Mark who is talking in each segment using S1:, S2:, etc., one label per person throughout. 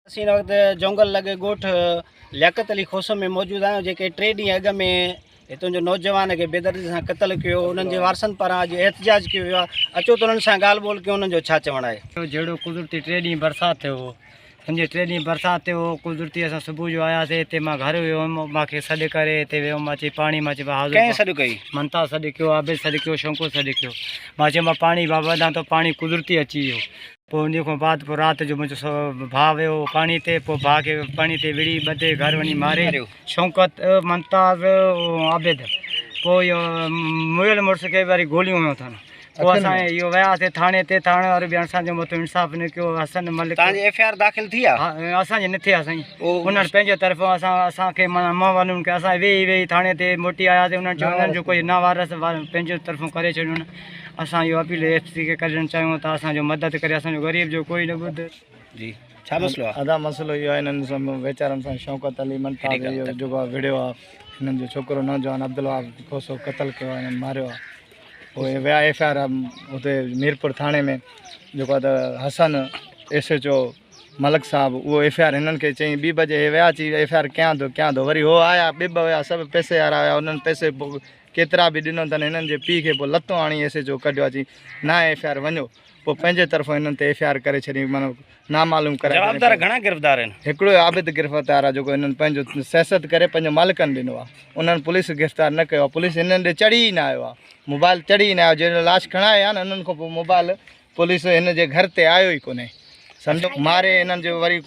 S1: اسين هن وقت جونگل لڳ ڳوٺ لياقت علي کوسو ۾ موجود آهيون جيڪي ٽي ڏينهن اڳ ۾ هتان جو نوجوان کي بيدردي سان قتل ڪيو انهن جي وارثن پاران اڄ احتجاج ڪيو ويو آهي اچو ته انهن سان ڳالهه ٻولهه ڪيون انهن جو ڇا چوڻ آهي.
S2: جهڙو قدرتي ٽي ڏينهن برسات ٿيو هو سمجهي ٽي ڏينهن برسات ٿيو هو قدرتي اسان صبح جو آياسي هتي مان گهر ويو هيم مان کي سڏ ڪري هتي ويو مان چي پاڻي مان چي حاضر
S1: ڪنهن سڏ ڪئي؟
S2: منتا سڏ ڪيو عابد سڏ ڪيو شنڪو سڏ ڪيو مان چيو مان پاڻي بابا ڏان ٿو پاڻي قدرتي اچي ويو پوء انهيء کان بعد پوء رات جو منهنجو ڀاء ويو هو پاڻي تي پوء ڀاء کي پاڻي تي وڙهي ٻڌي گهر وڃي ماري شوڪت ممتاز عابد پوء اهو مئل مڙس کي وري گوليون هنيو اٿن پوء اسان اهو وياسي ٿاڻي تي ٿاڻي واري به اسان جو مٿو انصاف نه ڪيو حسن ملڪ
S1: تان جي ايف I R داخل ٿي آ
S2: ها اسان جي نه ٿي آ سائين انهن پنهنجي طرفون اسان اسان کي معنيٰ منهن وارن کي اسان ويهي ويهي ٿاڻي تي موٽي آياسي انهن چيو انهن جو ڪوئي نه وارث پنهنجي طرفون ڪري ڇڏيو اسان اهو اپيل ايف سي کي ڪرڻ چاهيون ٿا اسان جو مدد ڪري اسان جو غريب جو ڪوئي نه ٻڌ.
S1: جي ڇا مسئلو آ.
S3: ادا مسئلو اهو آهي هنن سان ويچارن سان شوڪت علي منتاز اهو جيڪو آهي وڙهيو آهي هنن جو ڇوڪرو نوجوان عبدالوهاب کوسو قتل ڪيو آهي هنن ماريو آهي پوء ويا ايف I R اتي ميرپور ٿاڻي ۾ جيڪو آهي ته حسن ايس ايچ او ملڪ صاحب اهو ايف I R هنن کي چئين ٻي بجي هي ويا چي ايف I R ڪيان ٿو ڪيان ٿو وري هو آيا ٻه ٻه هيا سڀ پئسي وارا هيا انهن پئسي ڪيترا به ڏنو اٿن هنن جي پيء کي پوء لتون هڻي ايس ايچ او ڪڍيو اچي نه ايف I R وڃو پوء پنهنجي طرفون هنن تي ايف I R ڪري ڇڏي معنيٰ نامعلوم ڪرائي
S1: جوابدار گهڻا گرفتار آهن؟
S3: هڪڙو عابد گرفتار آهي جيڪو هنن پنهنجو سياست ڪري پنهنجو مالڪن ڏنو آهي انهن پوليس گرفتار نه ڪيو آهي پوليس هنن ڏي چڙهي ئي نه آيو آهي موبائل چڙهي ئي نه آيو جنهن لاش کڻائي آيا نه انهن کان پوء موبائل پوليس هن جي گهر تي آيو ئي ڪونهي سمجهو ماري هنن جو وري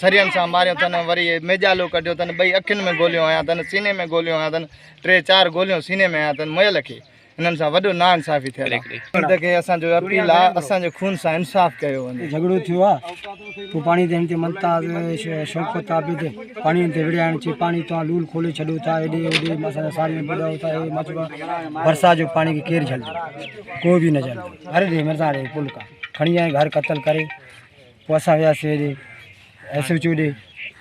S3: سرين سان ماريو اٿن وري ميڄالو ڪڍيو اٿن ٻئي اکين ۾ گوليون هنيا اٿن سيني ۾ گوليون هنيا اٿن ٽي چار گوليون سيني ۾ هنيا اٿن مئل کي هنن سان وڏو نا انصافي ٿيل آهي سنڌ کي اسان جو اپيل آهي اسان جي خون سان انصاف ڪيو وڃي.
S2: جهڳڙو ٿيو آ پوء پاڻي تي هن تي ممتاز شوڪت عابد پاڻي تي وڙهيا آهن چي پاڻي توهان لول کولي ڇڏو ٿا هيڏي هوڏي اسان جا ساري ٻڏايو ٿا هي مچ برسات جو پاڻي کي ڪير جهلندو ڪو به نه جهلندو. گهر ڏي مرزا ڏي پل کان کڻي آئي گهر قتل ڪري پوء اسان وياسي هيڏي ايس ايچ او ڏي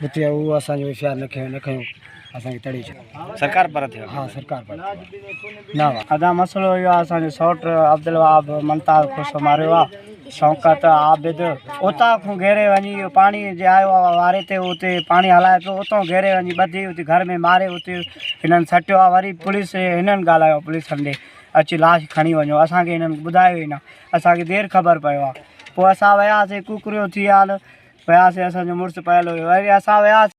S2: اتي اهو اسان جو ايف I R نه کنيو نه کنيو اسان کي تڙي ڇڏيو.
S1: سرڪار پاران ٿيو آهي.
S2: ها سرڪار پاران ٿيو آهي نه ادا مسئلو اهو آهي اسان جو سئوٽ عبدالوهاب ممتاز کوسو ماريو آهي شوڪت عابد اتان کان گهيري وڃي اهو پاڻي جي آيو آهي واري تي اتي پاڻي هلائي پيو اتان گهيري وڃي ٻڌي اتي گهر ۾ ماري اتي هنن سٽيو آهي وري پوليس هنن ڳالهايو پوليسن ڏي اچي لاش کڻي وڃو اسان کي هنن ٻڌايو ئي نه اسان کي دير خبر پيو آ پوء اسان وياسي ڪوڪريو ٿي حال وياسي اسان جو مڙس پيل هيو وري اسان وياسي.